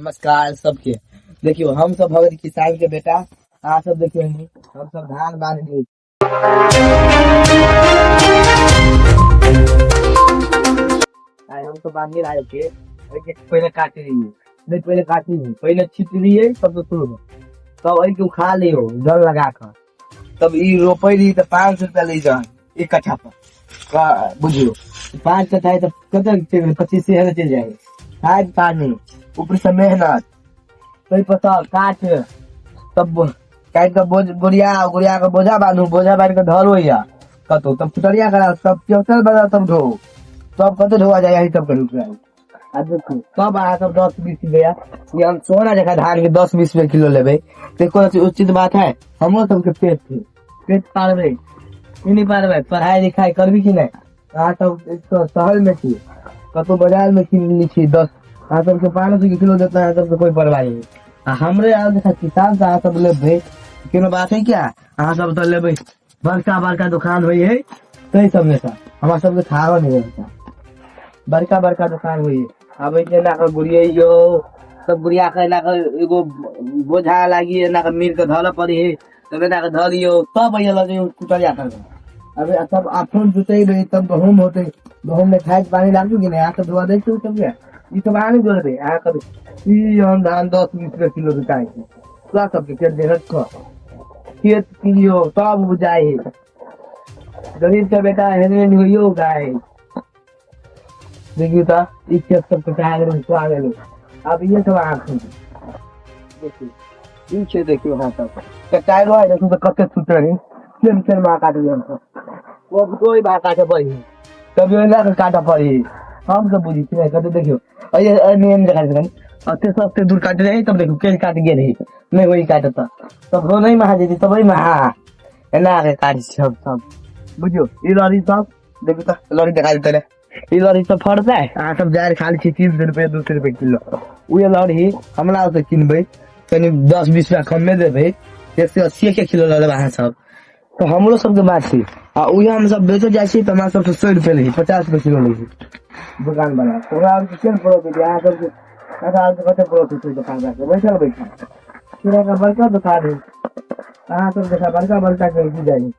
नमस्कार सबके। देखियो हम सब भगत किसान के बेटा, अहाँ सब देखियो हम सब धान बांधली। आइ हम सब बांधली रहे के ओहिके पहिले काटि रहियै, नहीं पहिले काटि रहियै, पहिले छीट रहियै सबसे शुरू में, तब एहिके उखा लियौ जल लगा कऽ, तब ई रोपै रही तऽ 500 रुपया लै जहन एक कट्ठा पर। बुझियौ 5 कट्ठा है तऽ कते चलि गेलै, 25,000 चलि जाइ है। खाद पानी ऊपर से मेहनत, ताहि पर तऽ काट, तब काटि कऽ बोझ गोरिया गोरिया कऽ बोझा बान्हू, बोझा बान्हि कऽ धरू या कतौ, तब कुटरिया करा, तब ट्रैक्टर बना, तब ढो, तब कते ढोआ जाइ है, तब करू। आ देखू तब अहाँ सब 10-20 रुपया ये हम सोना जकाँ धान के 10-20 रुपया किलो लेबै तऽ कोनो उचित बात है? हमरो सबके पेट छै, पेट पालबै कि नहि पालबै? पढ़ाई लिखाई करबी कि नहि? अहाँ सब शहर में छी, कतौ बाजार में कीन लै छी 10, अहाँ सबके 500 के किलो देता, अहाँ सबके कोई परवाह नहीं। आ हमरे आब देखा किसान से अहाँ सब लेबै कोनो बात है क्या? अहाँ सब तऽ लेबै बड़का बड़का दुकान होइ है तै सब में से हमरा सबके थाहो नहीं होता, बड़का बड़का दुकान होइ है। आब एना कऽ गुड़ियैयो, सब गुड़िया के एना कऽ एगो बोझा लागी, एना कऽ मिल कऽ धरऽ पड़ी है, तब एना कऽ धरियौ, तब अइयै लऽ जइयौ कुटरिया कर। अबे तब आफन जोतेबै, तब गहूम होतै, गहूम में खाद पानी लागू कि नहीं? अहाँ सब धोआ दै छियै सबके, ई सब अहाँ नहि जोड़बै। अहाँ कहबै ई हम धान 10-20 रुपया किलो बिकाइ छै, तोरा सबके खेत मेहनत कऽ खेत किनियौ तब उपजाइ है। गरीब के बेटा एहन एहन होइयो गाय। देखियौ तऽ ई खेत सब कटा गेलै, सुआ गेलै, आब इहे सब अहाँ खोजू। देखियौ ई छै, देखियौ अहाँ सब कटाइलो है, देखियौ तऽ कते छूट रही, केन केन माँ काटबै हमसब, कोई बा काटे पड़ी, कभी ओहिना के काटऽ पड़ी, हम सब बुझै छियै कते। देखियौ अइ नियम देखा देबै, अते सस्ते दूर काट रही, तब देखियौ केन काट गेल रही, नहि वही काटत तब हो नहीं महा जेती, तब महा एना के काट छी हम सब। बुझियौ ई लड़ी सब देखू तऽ लड़ी देखा देते रे, ई लड़ी सब फड़तै? अहाँ सब जारि खाली छी 300 रुपये 200 रुपये किलो, उहे लड़ी हमरा ओतऽ किनबै कनि 10-20 रुपया कमे देबै, 180 के किलो लऽ लेबै अहाँ सब, तऽ हमरो सबके बात छै। आ उहे हम सब बेचऽ जाइ छी तऽ हमरा सबसँ 100 रुपये लै छै, 50 रुपये किलो लै छै दोकान बला, ओकरा आरके केहन प्रॉफिट अहाँ सबके, एकरा आरके कते प्रॉफिट छै दोकान के बैठल बैठल, बड़का बड़का दोकान है, अहाँ सब देखा बड़का बड़का के जाइ।